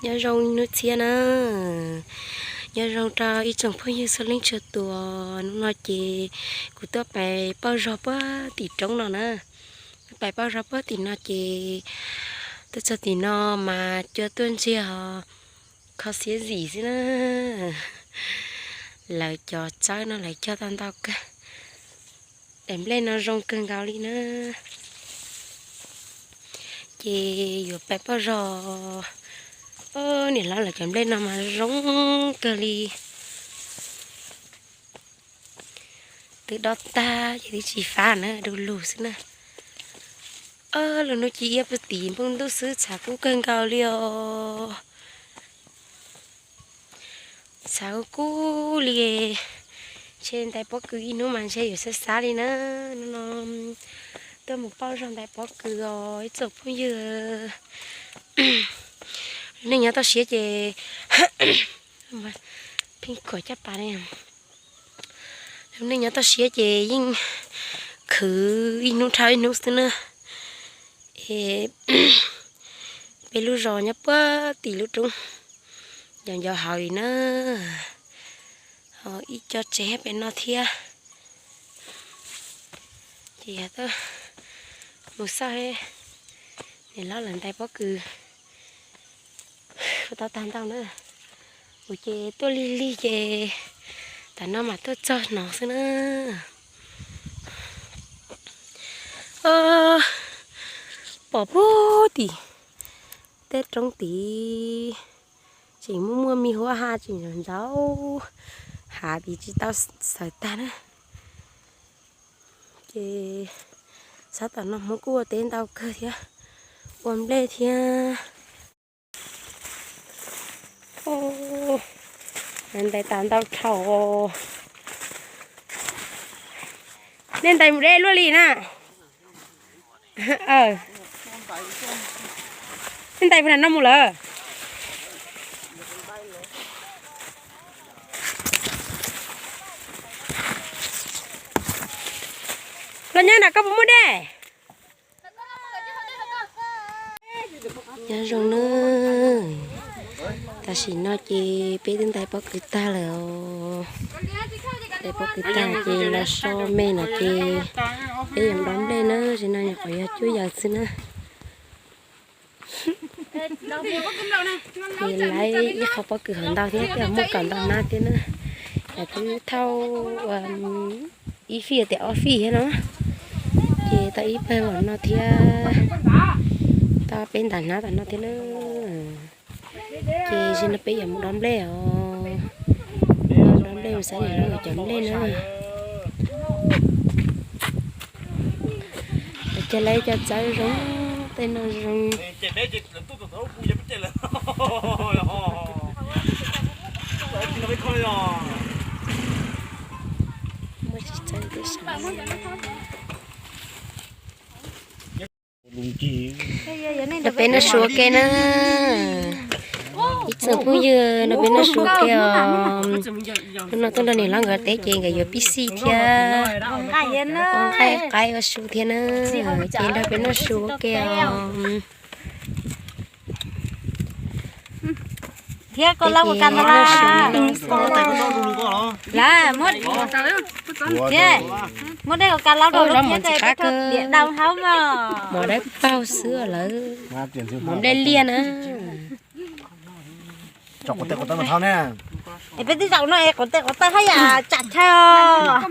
Nyob zoo hnub txhiab na, nyob zoo rau ib tsoom phooj ywg txhua leej txhua tus. Hnub no ces kuv tuaj pais pauj zog puag tim roob no na, tuaj pais pauj zog puag tim no ces tuaj txog tim no mas cua tuaj ntsiag os, kho siab zim xwb na. Lawv cov txawb no lawv cog tau ntau kawg. Daim nplej no zoo kawg nkaus li na. Ces yuav pais pauj zog. Niam hlob lawv cov nplej no mas zoo kawg li. Twb dob tag ces twb tsis fab na, du lug xwb na. Lub hnub ci iab puag tim npoo ntuj xwb, tshav kub kawg nkaus li os. Tshav kub kub li. Ntshe ntais pob kws ib hnub mas ntshe yuav xab xav li na. Hnub no tuaj mus pauj zog ntais pob kws os ib tsoom phooj ywg. Lub neej nyob toj siab ces pheej khuam caj pas ne. Lub neej nyob toj siab ces yeej khwv ib hnub dhau ib hnub xwb na. Es peb lub zos nyob puag tim lub roob ncov ncov hauv li na. Ho ib co tsev pem no thiab. Ces yog tuaj mus xauj niam hlob lawv ntais pob kws tau tag ntau na. Kuv ces tuaj lig lig ces tam no mam tuaj txog no xwb na. Pom puag tim tej roob tid tseem muaj muaj me huab ha tseem ntxaus ntxaus hav tid tsis tau xaws tag na. Ces sab tom no Hmoob kuj ua teb ntau kawg thiab, ua nplej thiab. Ntais tas ntau dhau. Nej ntais mus deb luaj li na. Nej ntais puag nram no mus lawm. Los nyob nram koj puas muaj dej? Nyob zoo na, tam sim no ces peb twb ntais pob kws tag lawm os. Ntais pob kws tag ces los so me no ces peb yuav dob nplej na, tam no nyuam qhuav yog cuaj yaws xwb na. Ces lawv ib qho pob kws hov ntau thiab, tej muaj kaum ntau hnab thiab na. Yog twb thauj ib fij tias ob fij thiab no, ces tau ib pawg los no thiab, tau peb ntais hnab tom no thiab na. Ces tam no peb yuav mus dob nplej os, dob nplej mus xav niam hlob cov nplej na. Ces lawv cov txawv zoo, tej no zoo. Muaj tsis txawv tej sav. Nrog peb noj su ua ke na. Ib tsoom phooj ywg, nrog peb noj su ua ke os. Hnub no tuaj nrog niam hlob nkawd teb ces nkawd yuav pib xij thiab, ua nqaij qaib ua su thiab na. Ces nrog peb noj su ua ke os. Thiab koj laub ua kas ntag lawm. Muab dej ua kas laub rau lub thiab, diam dau hauv mog. Mov dawb paug xwb lawm, mov nplej liaj na. Es peb twb zaum no es quav tes quav taw haj yam tsam chaw.